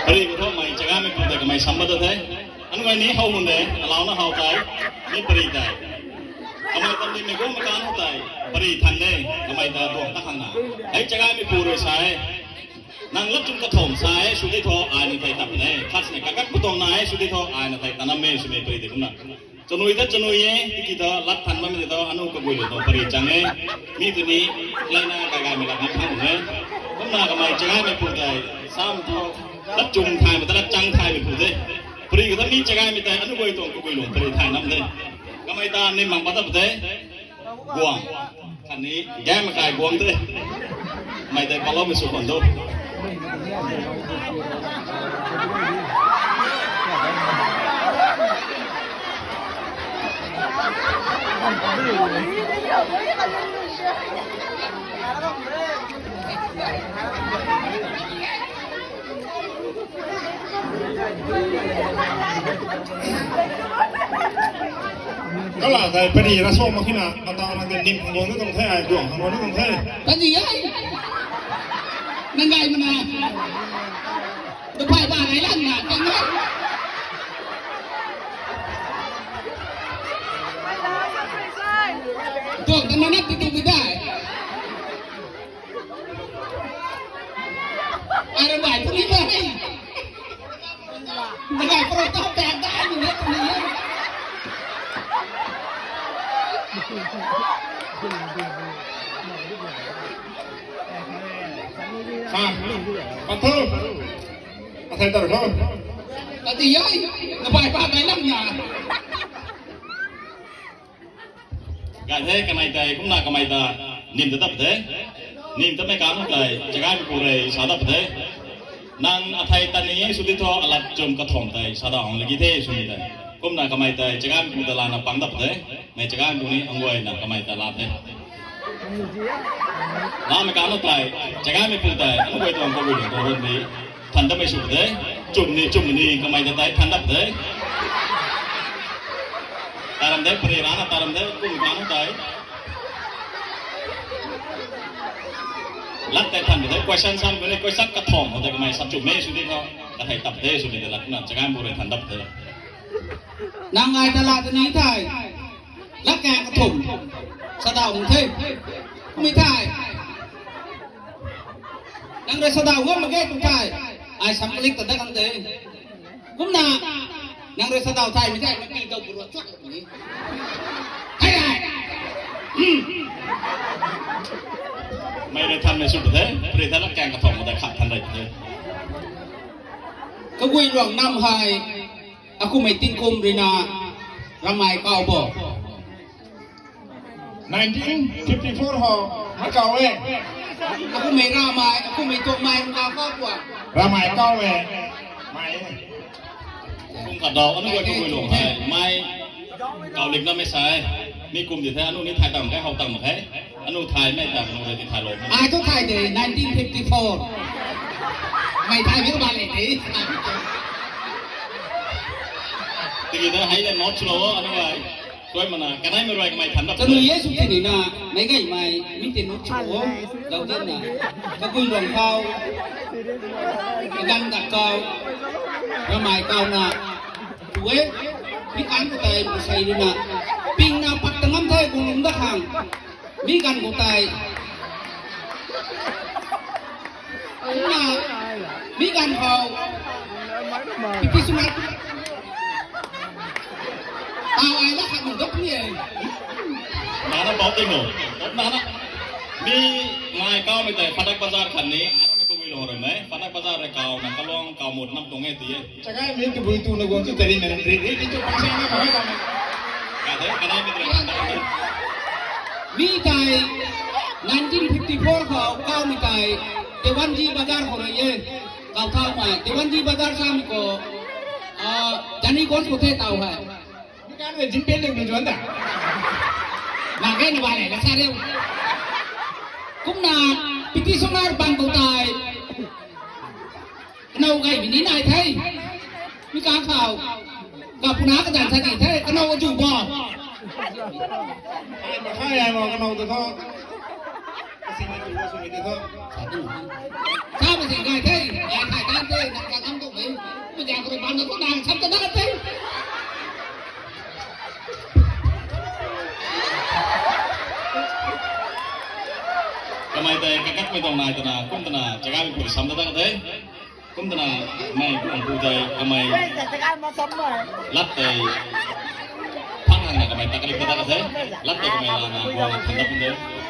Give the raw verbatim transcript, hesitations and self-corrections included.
Pari khou thu mei chagaymei pu tei kamei sam ba ta the. Anmei ni how hun de, alauna how tei, mi pari tei. Kamei tam di mei guang matan how tei, pari than de, kamei ta duang ta khang na. Hei chagaymei pu rui sa e. Nang lat chum katham sa e, sw di thu, ai na thei tap ne. Khat sini kakak pu tuang na e, sw di thu, ai na thei tanam e, swmei pari tei kumna. Chanui ta chanui e, tiki ta lat than bammei ta, anu kaguay lu ta pari chang e. Mi tu ni, leina gaygaymei lat ni khang e. Kumna kamei chagaymei pu tei, sam thu, lat chum thaymei ta lat chang thaymei pu de. Pari khou ta mi chagaymei tei, anu guay tuang kaguay lu pari thay nam de. Kamei ta ni mang pat ta pu de. Guang. Khatni, game kai guang the. Mei tei paloumei sw khwan do. Kala tei pari ra so mak khe na, kata nang tei nim khang guang ni tuang the, ai guang khang guang ni tuang the. Kani ai. Nang gay mana. Kaphai ba gay lang na, kang ai. Tuang ta na na tu tu ki dai. Ai ra bai tu ni ba hei. Nang gay pro ta pek dai ni na tu ni. Ha, pathu. Athei tar kho. Kati yai, na bai pa kai lang na. Gay the, kamei tei, kumna kamei ta, nim ta tap the. Nim ta mei kam tei, chagaymei pu rui sa tap the. Nang athei ta ni e sw di thu, alat chum katham tei, sa da hong lagi the, sw ni tei. Kumna kamei tei, chagaymei pu ta lana pang tap the. Mei chagaymei pu ni, anguay na kamei ta la the. Lamei kam tei, chagaymei pu tei, anguay tuang kaguay lu tuang run ni. Than ta mei sw the, chum ni, chum ni, kamei ta tei, than tap the. Taram de, pari rana, taram de, kum kam tei. Lat tei than de, question sam ni, question katham, ho tei kamei sap chum mei sw di thu, kathei tap the, sw ni de lat na, chagaymei pu rui than tap the. Nang ai ta la ta ni thei. Lat kang kathum. Sadau mung the. Kumei thei. Nang rui sadau ngam mak ge tu thei. Ai sam kalik ta dat khang de. Kumna. Nang rui sadau thaymei thei. Mati dau purua chuak ni. Thei ai. Mei rui thanmei sw the. Pari tha lat kang kathum ma tei khat than rei the. Kaguay luang nam hei. Akumhmei tingkum ruina ramei kau bo. Nineteen fifty-four ho, ma kau e. Akumhmei ramei, akumhmei tuangmei kau kau pua. Ramei kau e. Mei. Kum khat dau, anu guay kaguay luang hei, mei kau lik na mei sa e. Mi kum di the, anu ni thay tang mak khe, how tang mak khe. Anu thaymei ta, anu rui ti thay lou. Ai thu thay de, nineteen fifty-four. Mei thaymei ta ba le de. Tiki na hei le not slow, anu ai. Suai mana, kaneimei rui kamei than dap. Chanui e sw tini na, meic gaymei, mi tei not slow, zauc zan na. Kaguay luang kau, kaganv dak kau, ramei kau na. Tu e, mi kan khou tei, masei ruina. Ping na pat ta ngam the, guang lum dat khang. Mi ganv khou tei. Kumna, mi ganv khou. Pipi swmei. Tau ai la khat nung dok ni e. Nana bau ting o. Nana. Mi mei kaumei tei Phatak Bazar khatni. Anu na kabui lou ramei. Phatak Bazar rui kau na kaluang kau mut nam tuang e ti e. Chagaymei tabui tu na guang chu tari na ri ri ri chu pang se na khamei bam. Ka the, ka nai mi tari. Mi tei nineteen fifty-four khou kaumei tei Dewanji Bazar khou rui e. Kau thaumei Dewanji Bazar samei khou, ah, Jani Gonz khou the tau hei. Mi kan rui jim pen leng ni juan da. Na ge na ba le, la sa reu. Kumna, piti sunar bang khou tei. Kanow gay bini nai the. Mi kang khou. Ka puna kadan sa di the. Kanow aju bo. Ai, ma khai ai mo kanow tu tho. Kasi ni tu, kasi ni tu tho. Sa tu. Sa ma sing gay the. Ai khai tan the. Nang ka kam tu. Bam na khou nang sam ta na ka tei. Kamei tei kakatmei tuang nai twna kum twna chagai pu sam ta na ka tei. Kum twna mei pu tei kamei lat tei phang hang na kamei ta kalik ta na ka tei. Lat tei kamei lana guang na than dat pun de.